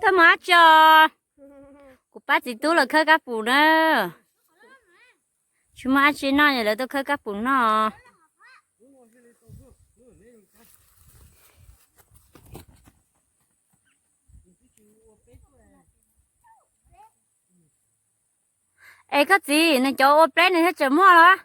Tuaj mus dab tsi os? Kuv pab txiv tub los khawb kab pum na. Tsis muaj dab tsi noj, lawv tuaj khawb kab pum noj. Es koj txiv, nws cov ua pleb nws thiaj tseem muaj los?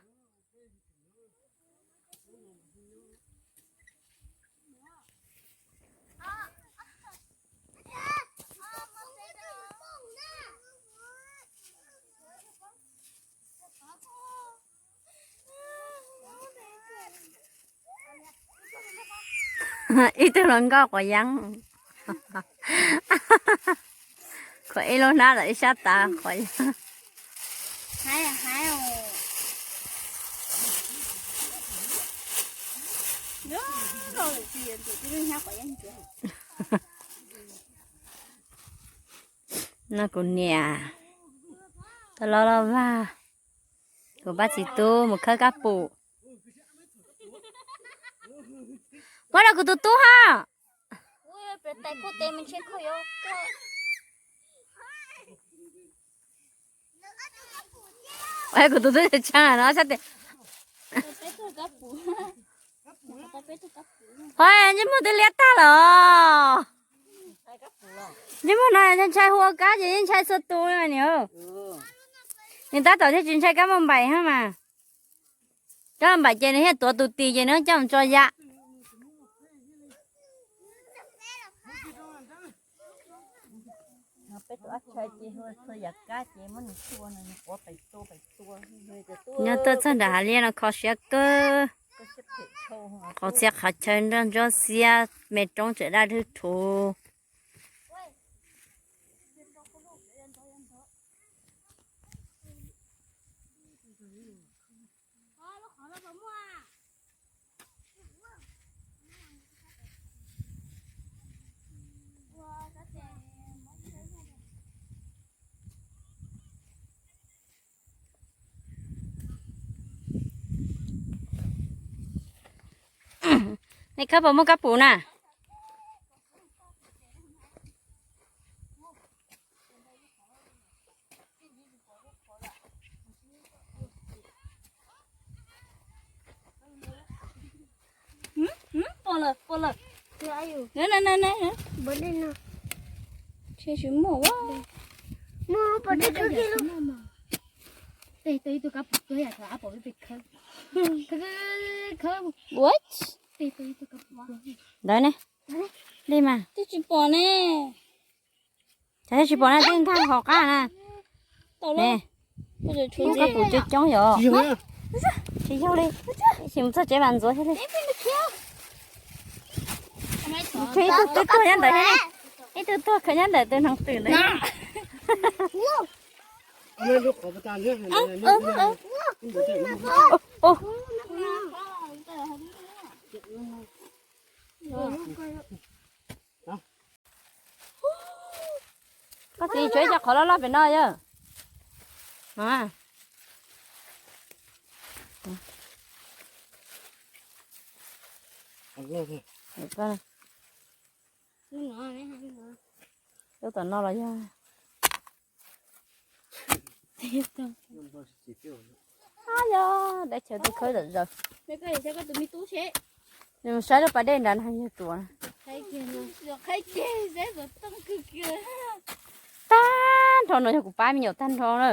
Ib tug hluas nkauj quav yeeb. Khuam ib lub hnab los ib sab tav quav yeeb. No kuv niam, tau los los vag, kuv pab txiv tub mus khawb kab pum. Muab rau kuv tus tub ha. Kuv tus tub tshee no sab tias, ho ntsej muag twb liab tag los. Ntsej muag no ntshai hu ua kab ces yeej ntshai txhua tus niam. Nws tab tom thiaj tsis ntshai kab npauj npaim hab mas. Kab npauj npaim ces nws thiaj tuav tus tis ces nws coj mus tso yam. Peb tus ab tshai ces hu txhua yam kab ces muab nws tua, nws quav pem tua pem tua. Nyob tuaj txog nram hav liaj no kho siab kawg. Qhov txhia qhov chaw nroj ntsuab xiab, me roob tseem daj dwb thuv. Nej khawb puas muaj kab pum na? Pom lawm, pom lawm. Nab nab nab nab. Tsis muaj ua. Ntawd ne. Li mas. Twb tsis pom ne. Cas twb tsis pom na, twb nkag hauv qab na. Kab pum coob coob yom. Tsis yog li, ib chim mus txog tsev mam ntxuav thiaj li. Ib tug tuag nyob ntawd thiab, ib tug tuag khaws nyob ntawm tus hneev twm ntawd. Koj txiv, tsuav ib co qhov loj loj pem no yog. Lub tom no los yog. Ab, yog dab chaw tuaj khawb zom zaws. Nws mus saib lub pas dej nrad no yog ruam. Tag nrho no yog kuv pab me nyuam tag nrho na.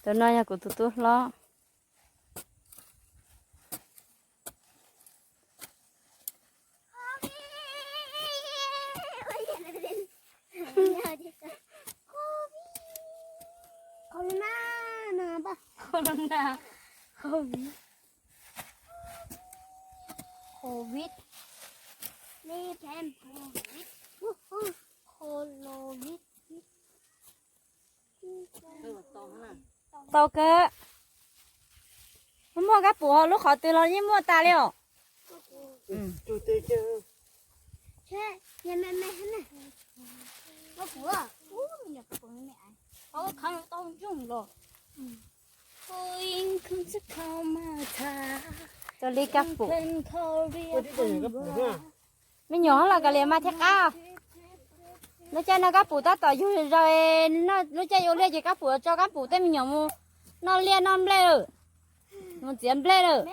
Tus no yog kuv tus tub hlob. Corona, no, pa. Corona, covid. Covid. Li phem covid. Uh, uh, covid. Tau kawg. Muaj muaj kab pum lub qhov twg los yeej muaj tas li os. Tau li kab pum. Me nyuam los kav liam mas thiaj qab. Lub caij no kab pum tab tom yug zog, lub caij yuav ua liaj ces kab pum tso kab pum tej me nyuam mus noj liaj noj nplej lawm. Mus txiav nplej lawm.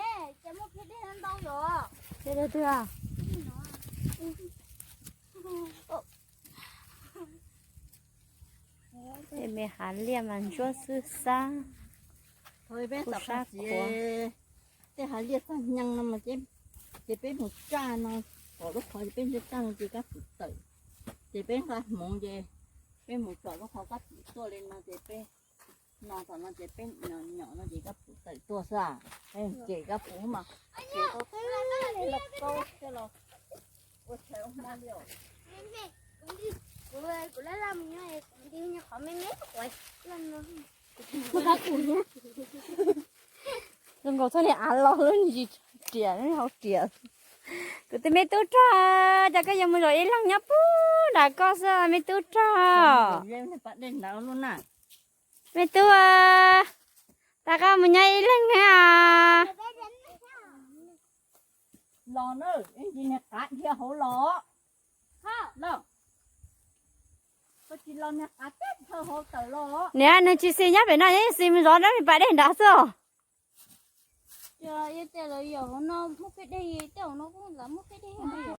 Tej me hav liaj mas ntsuab xwb xab. Kuj sab qhuav. Tej hav liaj txog hnyee no ces peb mus tsaj no, tom lub qhov peb ntsia tsaj no ces kab pum tawm. Ces peb nqa hmoov ces peb mus tom lub qhov kab pum tuaj li no ces peb no tom no ces peb nyom no ces kab pum tawm tuaj xwb. Ces kab pum mas ces tau teb los kaub coj los ua tshais ua hmo li os. Zoo nkaus txhob niag av los lub ntsis riam hauv riam. Kuv tus me tub rog, cas koj yuav mus zaum ib leeg nyob puag nram koj xwb me tub rog? Me tub, tas koj mus nyob ib leeg na. Los na, niag qav dhia hauv los. Niam, nws tsis xis nyob pem no, yeej xis mus zov rab me pas dej nrad xwb os.